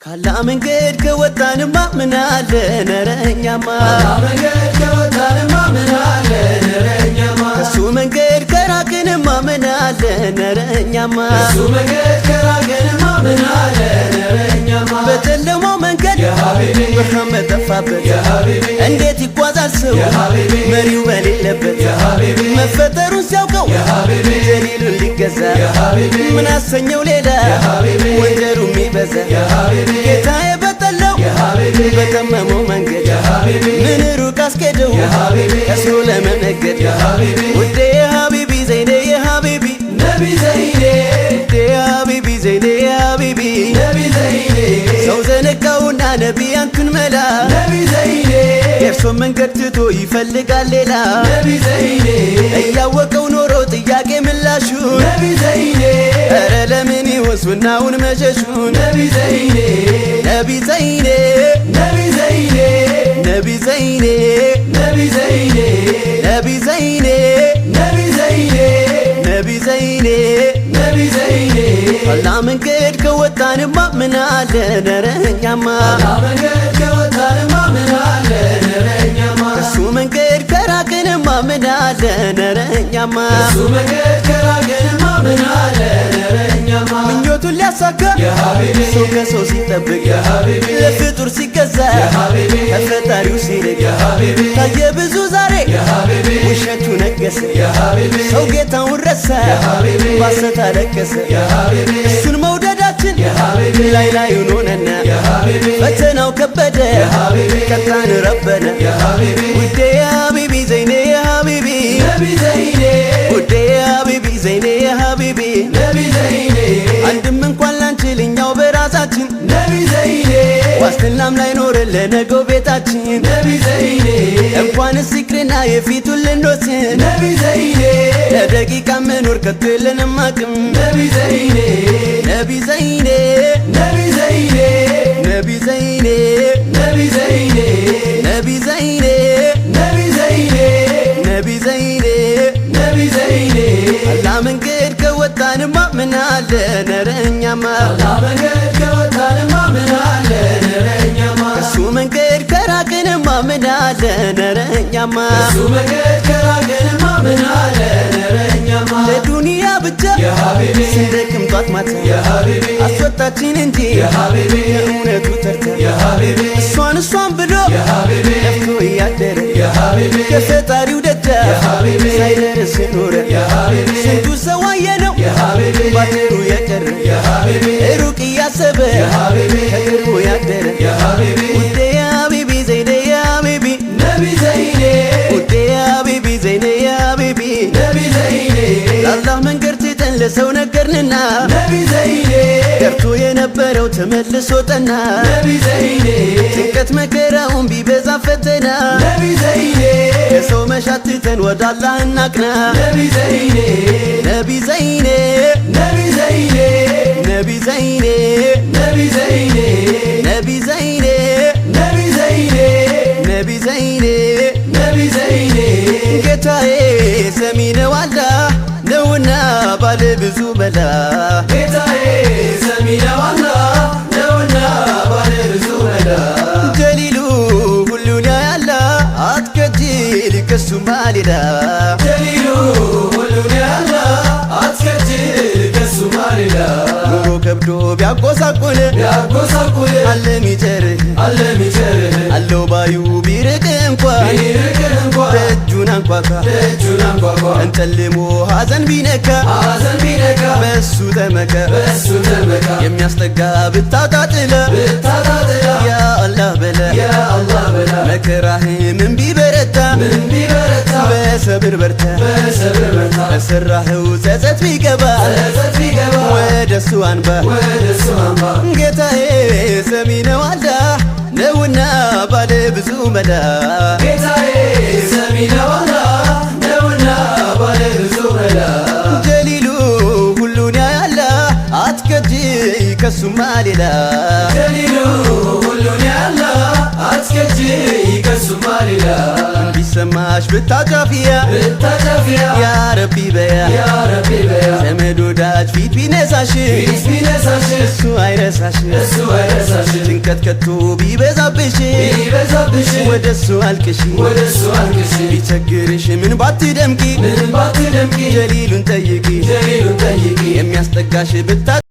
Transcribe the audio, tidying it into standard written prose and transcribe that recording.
ካላህ መንገድ ከወጣንማ ምን አለ ነረኛማ፣ መንገድ ከወጣንማ ምን አለ ነረኛማ፣ ከሱ መንገድ ከራቅንማ ምን አለ ነረኛማ፣ ከሱ መንገድ ከራቅንማ ምን አለ ነረኛማ። በጨለማው መንገድ የሀቢቢ ብርሃን በጠፋበት የሀቢቢ እንዴት ይጓዛል ሰው የሀቢቢ መሪው በሌለበት? የሀቢቢ መፈጠሩን ሲያውቀው የሀቢቢ ጀሊሉን ሊገዛ የሀቢቢ ምን አሰኘው ሌላ የሀቢቢ ወንጀሉ የሚበዛ? የሀቢቢ ጌታዬ በጠላው የሀቢቢ በጠመመው መንገድ የሀቢቢ ምን ሩቅ አስኬደው የሀቢቢ ከስሮ ለመነገድ? የሀቢቢ ውዴ የሀቢቢ ዘይኔ የሀቢቢ ነቢ ዘይኔ ውዴ የሀቢቢ ዘይኔ የሀቢቢ ነቢ ዘይኔ ሰው ዘነጋውና ነቢ አንቱን መላ ነቢ ዘይኔ የእርሶን መንገድ ትቶ ይፈልጋል ሌላ። ነቢ ዘይኔ እያወቀው ኖሮ ጥያቄ ምላሹን ነቢ ዘይኔ ኧረ ለምን ይሆን ሱናውን መሸሹን? ነቢ ዘይኔ ነቢ ዘይኔ ነቢ ዘይኔ ነቢ ዘይኔ ነቢ ዘይኔ ነቢ ዘይኔ ነቢ ዘይኔ ነቢ ዘይኔ ነቢ ዘይኔ ካላህ መንገድ ከወጣንማ ምን አለ ነረኛማ፣ መንገድ ከወጣንማ ምን አለ ነረኛማ፣ ከሱ መንገድ ከራቅንማ ምን አለ ነረኛማ። ከሱ መንገድ ከራቅንማ ምን አለ ነረኛማ። ምኞቱን ሊያሳካ የሀቢቢ ሰው ከሰው ሲጠብቅ የሀቢቢ ለፍጡር ሲገዛ የሀቢቢ ከፈጣሪው ሲርቅ የሀቢቢ ታየ ብዙ ዛሬ የሀቢቢ ውሸቱ ነገሰ። የሀቢቢ ሰው ጌታውን ረሳ የሀቢቢ ባሰት አለቀሰ። የሀቢቢ እሱን መውደዳችን የሀቢቢ ላይ ላዩን ሆነና የሀቢቢ ፈተናው ከበደ የሀቢቢ ቀጣን ረበነ። የሀቢቢ ውዴ የሀቢቢ ዘይኔ የሀቢቢ ነቢ ዘይኔ ውዴ የሀቢቢ ዘይኔ የሀቢቢ ነቢ ዘይኔ አንድም እንኳን ላንችል እኛው በራሳችን ነቢ ዘይኔ ዋስትናም ላይኖረን ለነገው ቤታችን ነቢ ዘይኔ እንኳንስ ይቅርና የፊቱን ልንወስን ነቢ ዘይኔ ለደቂቃ መኖር ከቶ የለንም አቅም። ነቢ ዘይኔ ነቢ ዘይኔ ነቢ ዘይኔ ነቢ ዘይኔ ነቢ ዘይኔ ነቢ ዘይኔ ነቢ ዘይኔ ነቢ ዘይኔ ነቢ ዘይኔ አላህ መንገድ ከወጣንማ ምን አለ ነረኛማ፣ መንገድ ከወጣንማ ምን አለ ነረኛማ፣ ከሱ መንገድ ከራቅንማ ምን አለ ነረኛማ። ከሱ መንገድ ከራቅንማ ምን አለ ነረኛማ። ለዱንያ ብቻ የሀቢቢ ስንደክም ጧት ማታ የሀቢቢ አስወጣችን እንጂ የሀቢቢ የእውነቱ ተርታ የሀቢቢ እሷን እሷን ብሎ የሀቢቢ ለፍቶ እያደረ የሀቢቢ ከፈጣሪው ደጃፍ የሀቢቢ ሳይደርስ ኖረ። የሀቢቢ ስንቱ ሰው አየነው የሀቢቢ ባጭሩ የቀረ የሀቢቢ ሩቅ እያሰበ የሀቢቢ ከቅርቡ ያደረ። የሀቢቢ ውዴ የሀቢቢ ዘይኔ የሀቢቢ ነቢ ዘይኔ ውዴ የሀቢቢ ዘይኔ የሀቢቢ ነቢ ዘይኔ ለአላህ መንገድ ትተን ለሰው ነገርንና ነቢ ዘይኔ ቀርቶ የነበረው ተመልሶ ጠና። ነቢ ዘይኔ ጭንቀት መከራውን ቢበዛ ፈተና ነቢ ዘይኔ የሰው መሻት ትተን ወደ አላህ እናቅና። ነቢ ዘይኔ ነቢ ዘይኔ ነቢ ዘይኔ ነቢ ዘይኔ ነቢ ዘይኔ ነቢ ዘይኔ ነቢ ዘይኔ ነቢ ዘይኔ ነቢ ዘይኔ ጌታዬ ሰሚ ነው አላህ ነውና ባለ ብዙ መላ። ጌታዬ ሰሚ ነው አላህ ነውና ባለ ብዙ መላ። ጀሊሉ ሁሉን ያያላ አትከጅል ከሱማ ሌላ። ጀሊሉ ሁሉን ያላ አትከጅል ከሱማ ሌላ። ኑሮ ከብዶ ቢያጎሳቁል ቢያጎሳቁል አለ ሚጨርህ አለ ሚቸርህ አለው ባዩ ቢርቅ እንኳን ቢርቅህ እንኳን ደጁን አንኳኳ ደጁን አንኳኳ እንጨልሞ ሐዘን ቢነካ ሐዘን ቢነካ በሱ ተመከ በሱ ተመካ የሚያስጠጋ ብታጣጥለ ብታጣጥላ ያ አላህ በለ ያ አላህ በላ መከራህ ምን ቢበረታ ምን ቢበረታ በሰብር በርታ በሰብር በርታ በሰራኸው ጸጸት ቢገባ ጸጸት ቢገባ ወደ እሱ አንባ ወደ እሱ አምባ። ጌታዬ ሰሚ ነው አላህ ነውና ባለ ብዙ መላ። ጌታዬ ሰሚ ነው አላህ ነውና ባለ ብዙ መላ። ጀሊሉ ሁሉን ያያላ አትከጅይ ከሱማ ሌላ። ጀሊሉ ሁሉን ያላ አትከጅይ ከሱማ ሌላ። ቢሰማ ቢሰማሽ ብታጫፊያ ብታጫፊያ ያ ረቢ በያ። ያ ረቢ በያ። ዘመድ ወዳጅ ፊት ቢነሳሽ ፊት ቢነሳሽ እሱ አይረሳሽ። እሱ አይረሳሽ። ጭንቀት ከቶ ቢበዛብሽ ቢበዛብሽ ወደ እሱ አልቅሽ። ወደ እሱ አልቅሽ። ቢቸግርሽ ምን ባትደምቂ ምን ባትደምቂ ጀሊሉን ጠይቂ። ጀሊሉን ጠይቂ። የሚያስጠጋሽ ብታ